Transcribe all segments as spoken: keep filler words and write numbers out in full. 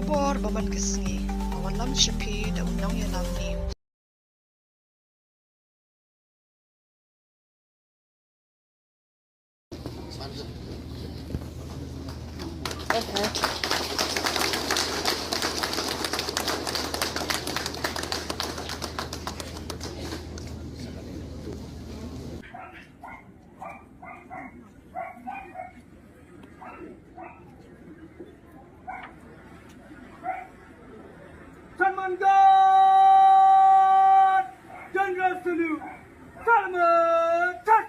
Por ba man ka sngi, nga wallam sha phi da u nongïalam ni. Salman Guard! General salute! Salman Guard!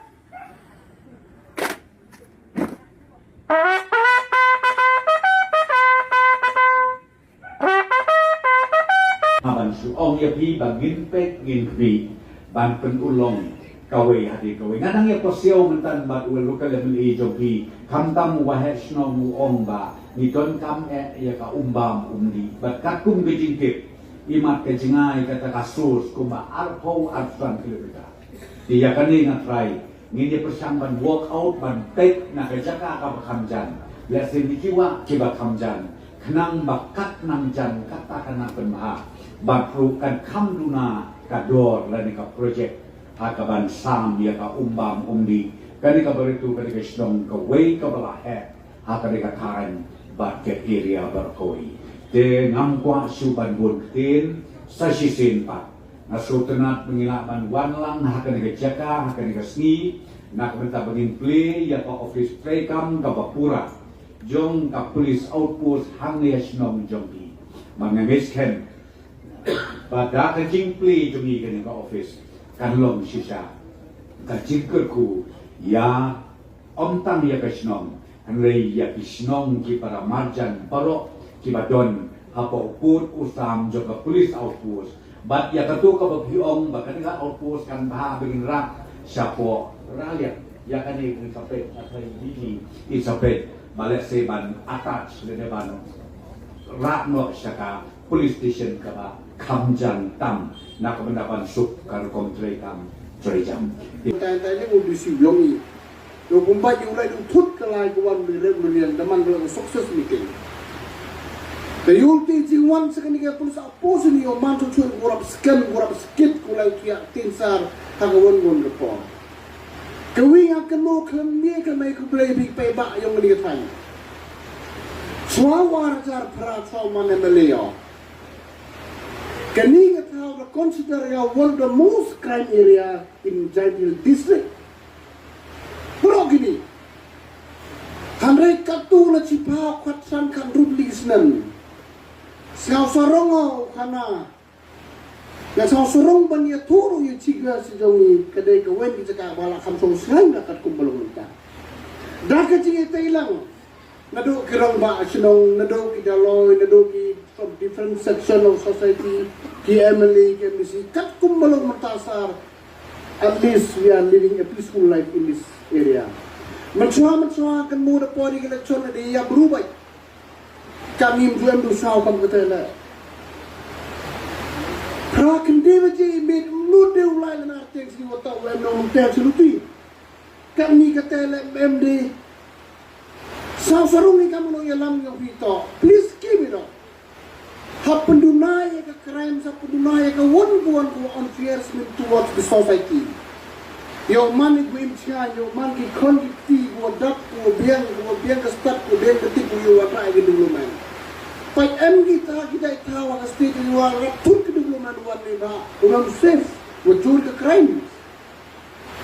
Ha ban shu ong ïa phi ba ngin peit ngin khmih ban pynurlong kawei hadien kawei. Nga dang ïa pasiaw mynta bad u local M L A jong phi, khamtam u waheh shnong u ong ba ngi donkam eh ïa ka umbam umdih. Bad katkum ka jingtip, imat ka jingai kata ka source kumba arphew arphew kilometer. Te ïa kane nga trai, ngin ïa pyrshang ban work out, ban peit na ka jaka kaba kham jan. Lehse ngi ki wah kiba kham jan, khnang ba kat nang jan kata ka nang pynbha. Bad ruh kan kham duna ka dor lane ka project ha kaban sam ïa ka umbam umdih. Kane kaba ritu kane ka shnong kawei kaba la heh ha kane ka thaiñ bad ka area baroh kawei. Te ngam kwah shuh ban bun ktien sa shisien pat. Nga sngewtynnat ba ngi lah ban wan lang ha kane ka jaka ha kane ka sngi na ka bynta ba ngin plie ïa ka office treikam kaba pura jong ka police outpost hangne ha shnong jong phi. Bad nga ngeit skhem ba da ka jingplie jong ngi kane ka office kan long shisha ka jingkyrkhu ïa ym tang ïa ka shnong, hynrei ïa ki shnong ki para marjan baroh kiba don hapoh u pud u sam jong ka police outpost. Bad ïa kato kaba phi ong ba kane ka outpost kan bha ba ngin rah shapoh Raliang, ïa kane ngin sa peit, ïa kane ngin sa peit ba lehse ban attach lane ban rah noh sha ka police station kaba kham jan tam na ka bynta ban suk ka rukom treikam treijam. Tang tang ïa u D C jong ngi. Ïa u kumba ïa u lai u thut ka lai ka wan u rep u riang da man ka success meeting. Te ïa u te jingwan sa kane ka police outpost ni ïa u man tu tu u rap skem u rap skit u lai u thiah tin sar ha ka wan wan ka por. Ka wi nga kynmaw khlem ïa ka mei khublei bik paidbah jong kane ka thaiñ. Shuwa u ar hajar phra shuwa u man M L A ïa u. Kane ka thaw ka consider ïa one of the most crime area in Jaiñtia Hills District. Baroh kine. Hynrei katto la shiphew khatsan khatrup tylli ki snem. Sngewsarong u khana. Nga sngewsarong ban ïathuh ruh ïa ka jingkyrkhu jong ngi ka dei kawei ka jaka ba la kham shong sngewsarong da katkum ba long mynta. Da ka jingïatei lang. Naduh ki rangbah shnong, naduh ki daloi, naduh ki from different section of society, ki M L A, ki M D C, katkum ba long mynta sar, at least we are living a peaceful life in this area. Mynshuwa, mynshuwa, kan mu da poi ki election da ïa bru bai. Kam im ju em du saw kam kata la. Phra khyndai baje i miet mut de u lai lana teng si wata u em nong teng si luti. Kam ni kata la em de. Saw sarung ni kam nong ïalam ïa phi to. Please keep it up. Hap pynduna ïa ka crime, hap pynduna ïa ka wan ka wan ka unfairness towards the society. Ïa u man i gu im chia, ïa u man ki khon ki kti, gu dap, gu biang, gu biang ka stad, gu biang ka tip, gu ïa u atra ïa ka development. Pat em ki ta, ki dai ta, wa ka state, ïa u rap tut ka development, wan ni ba, u ram safe, wa jur ka crime.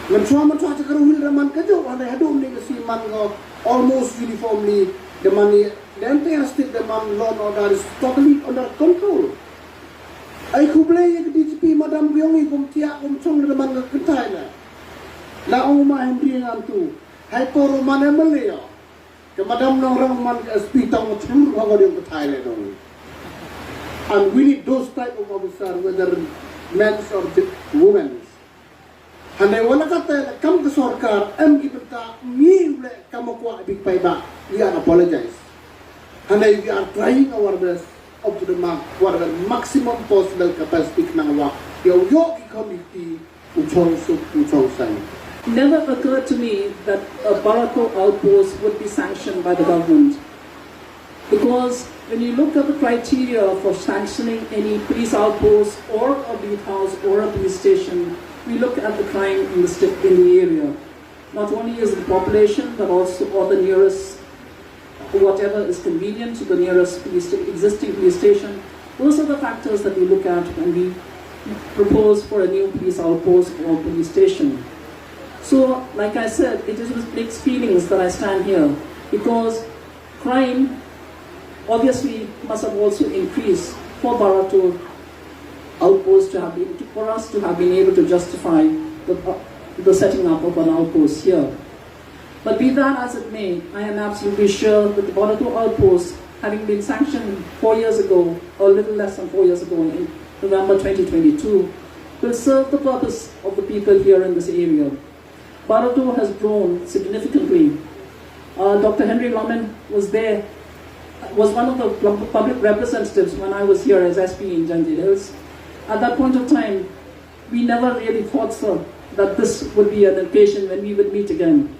Mynshuwa, mynshuwa, cha ka ruhil da man ka jong, hynrei haduh ni ka sngi man ka almost uniformly, da man ni, the entire state da man law and order is totally under control. Ai khublei ïa ka D G P madam ka yong i kum tiak kum chong da man ka kynthai la. La ong ma Henry ngan tu. Hai por u man M L A ïa. Ka madam nong rang man ka S P tang u thlur ha ka diong kynthai la dong. And we need those type of officer, whether men's or women's. Hynrei wat la katta kam ka sorkar em ki bynta ngi u leh kam u kwah bik paidbah. We are apologize. Hynrei we are trying our best up to the mark, what the maximum possible capacity khnang wa ïa u ïoh ki khon ki kti u chong suk u chong sang. Never occurred to me that a Barako outpost would be sanctioned by the government. Because when you look at the criteria for sanctioning any police outpost or a beat house or a police station, we look at the crime in the, sti- in the area. Not only is the population, but also or the nearest, whatever is convenient to the nearest police sta- existing police station. Those are the factors that we look at when we propose for a new police outpost or police station. So, like I said, it is with mixed feelings that I stand here, because crime obviously must have also increased for Baratur outpost to have been, for us to have been able to justify the, the setting up of an outpost here. But be that as it may, I am absolutely sure that the Baratur outpost, having been sanctioned four years ago, or a little less than four years ago, in November twenty twenty-two, will serve the purpose of the people here in this area. Baratur has grown significantly. Uh, Doctor Henry Lamin was there, was one of the pub- public representatives when I was here as S P in Jaintia Hills. At that point of time, we never really thought, sir, that this would be an occasion when we would meet again.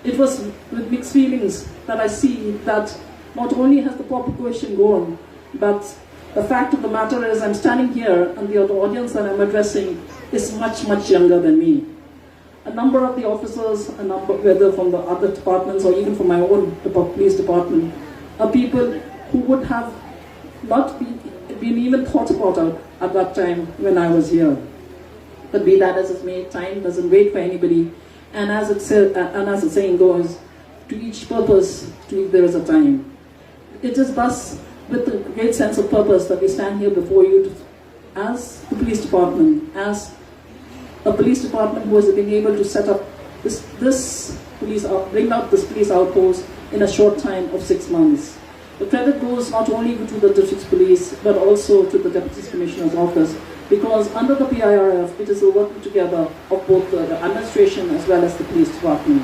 It was with mixed feelings that I see that not only has the population grown, but the fact of the matter is, I'm standing here and the audience that I'm addressing is much, much younger than me. A number of the officers, a number, whether from the other departments or even from my own depa- police department, are people who would have not be, been even thought about at, at that time when I was here. But be that as it may, time doesn't wait for anybody. And as it said, uh, and as the saying goes, to each purpose, to each there is a time. It is thus with a great sense of purpose that we stand here before you to, as the police department, as a police department who has been able to set up this, this police out, bring out this police outpost in a short time of six months. The credit goes not only to the district police but also to the Deputy Commissioner's office, because under the P I R F it is a working together of both the administration as well as the police department.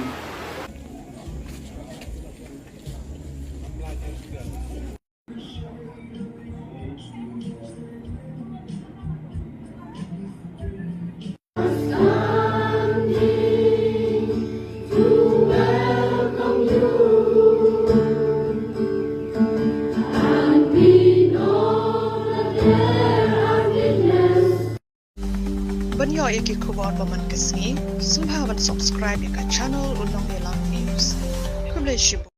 Ban ïoh ïa ki khubor ba man ka sngi, sngewbha ban subscribe ïa ka channel U Nongïalam News. Khublei shibun.